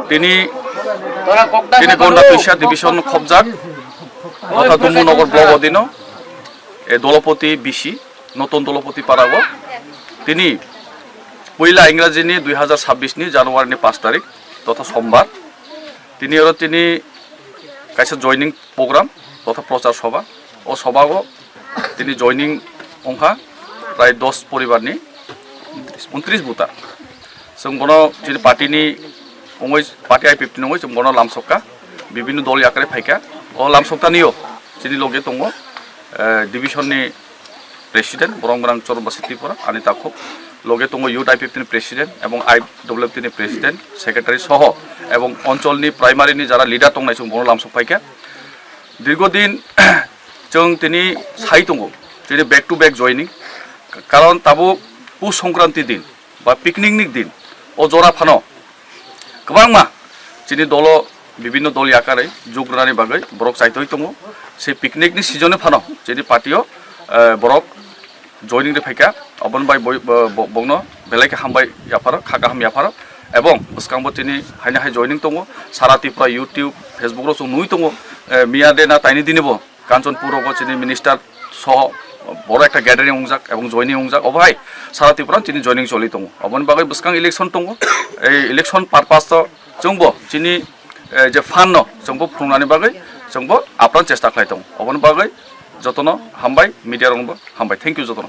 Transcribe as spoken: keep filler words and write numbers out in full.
Tini, tini Gonda Tuisa division khobjak, totha Dumbu Nogor block odino, e Dolopoti B C, Notun Dolopoti Parago. Tini, puila Ingrajini dui hazar sabbish ni January ni pash tarik, totha Sombar. Tini oro tini kaisa joining program, totha prochar sobha. O sobha o tini joining ongkha prai dos poribar ni untris buta. Chwng bono chini party ni ongoi, party I P F T ni ongoi chwng bono lamsokha, bibinno dol yakre phaikha. O lamsoktanio chini loge tongo, eh, division ni president, borong gwnang Choron Basi Tripura, ani takhuk. Loge tongo youth I P F T ni president ebong I W F T ni president, secretary soho, ebong onchol ni primary ni jara leader tongnai chwng bono lamsok phaikha. Dirgo din chwng tini sai tongo, tini back to back joining, karon tabuk Pus Songkranti din ba picnic ni din, o jora phano kwbangma chini dolo, bibinno dol yakarwi jugrani bagwi borok chaitoi tongo. Se picnic ni season phano chini party o, eh, borok joining ri phaikha, oboni bai boi-, bo-, bo-, bongno belai khe hambai yapharo, kha kaham yapharo, ebong bwskango chini haino hai joining tongo, sara Tripura YouTube, Facebook ro chwng nugwi tongo, eh, miya de na taini dini bo Kanchanpur rogo chini minister soho boro ekta gathering wngjak ebong joining wngjak, obo hai sara Tripura chini joining choli tongo, oboni bagwi bwskang election tongo, ei election purpose to chwngbo chini, eh, je fund no chwngbo phunuknani bagwi chwngbo apran chesta khlai tongo, oboni bagwi jotono hambai, media rokno hambai, thank you jotono.